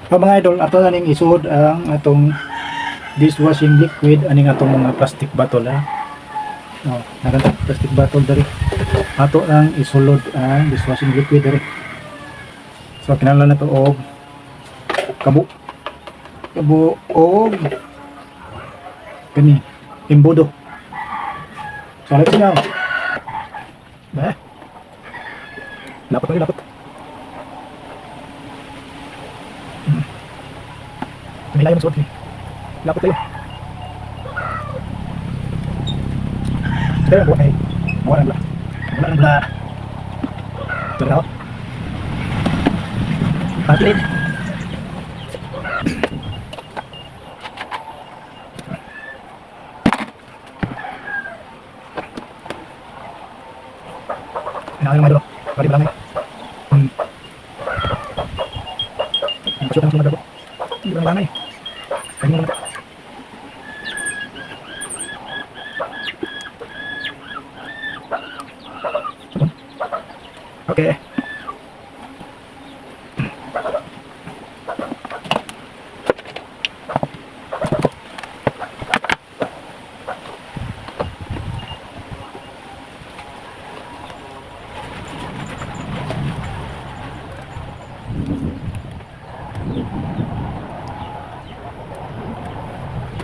So mga idol, ato na ning isuod ang atong dishwashing liquid aning atong mga plastic bottle ha. Oh, nakanta plastic bottle diri. Ato nang isulod ang dishwashing liquid diri. So kinahanglan na to og kabo. Kabo og kani imbudo. So let's go. Ba? Lapot na lapot. May layo magsuot ni. Lapot kayo. Kaya buwan ay wala nang bula. Wala nang bula. Sorry ako. Patilid. Ano yung mga dulo? Pwede ba lang eh? Ang pasok ng mga dulo. Hindi ba lang eh? Kanya naman. Okay.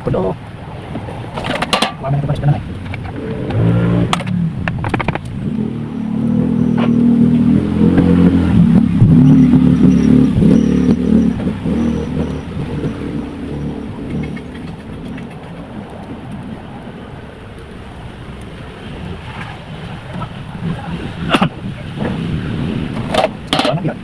Pulo. Wala na ito pa na eh. Wala na yan.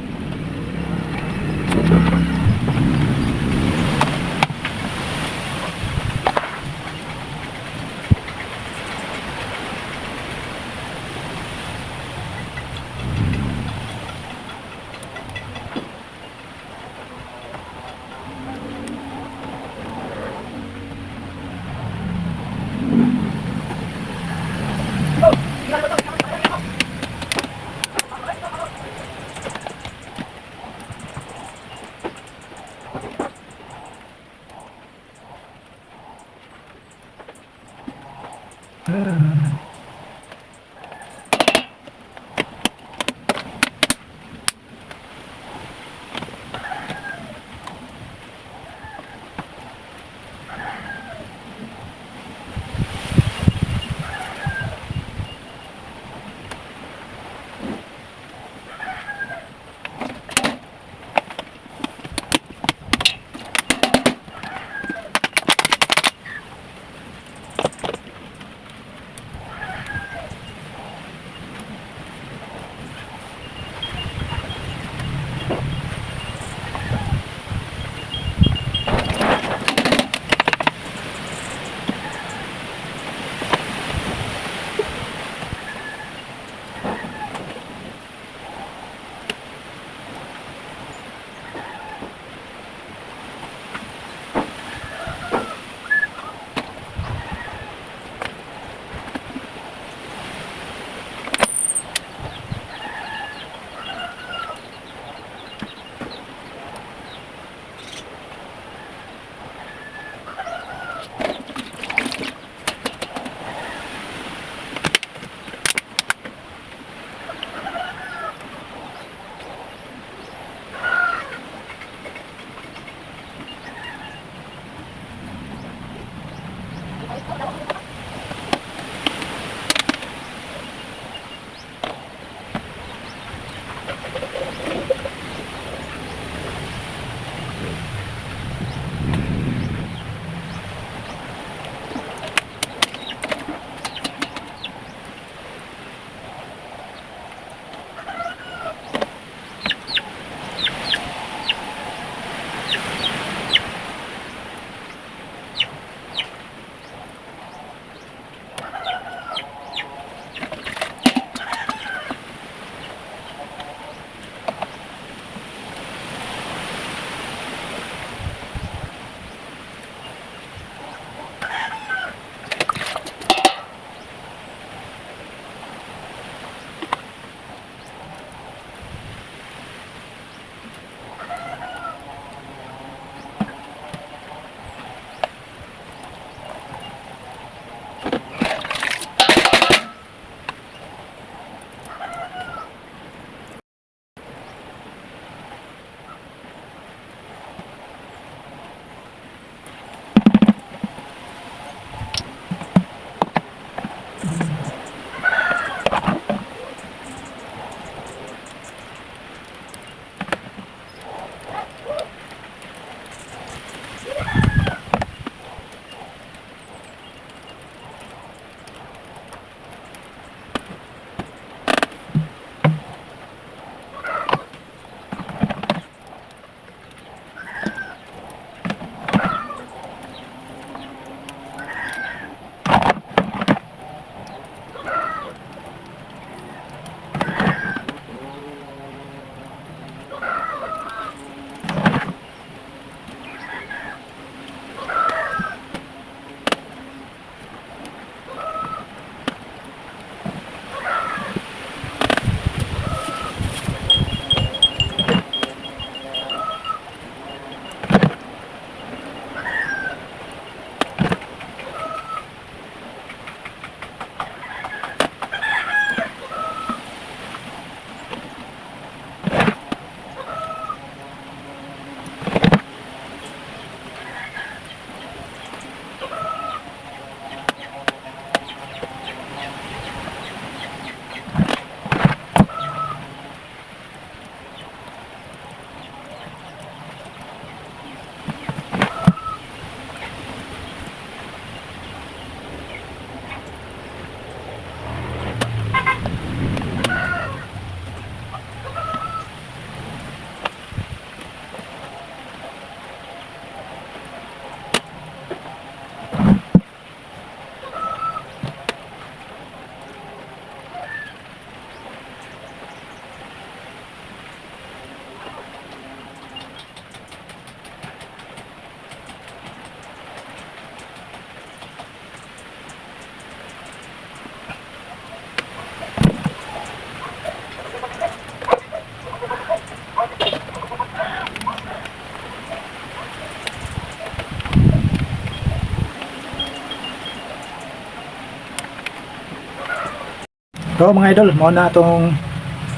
So mga idol, mao na atong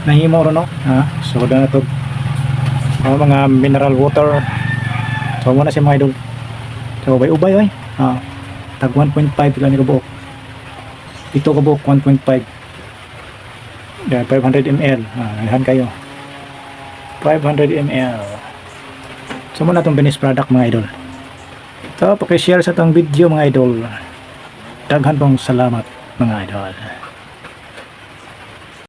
nahimo ron, no? Ha? So na to, oh, mga mineral water. So mao na siya, mga idol. So ubay-ubay oy. Ah, tag 1.5 lang ni kabuok. Ito kabuok 1.5. Yeah, 500 ml. Ah, daghan kayo. 500 ml. So mao na atong finished product, mga idol. So, paki-share sa atong video, mga idol. Daghan pong salamat, mga idol.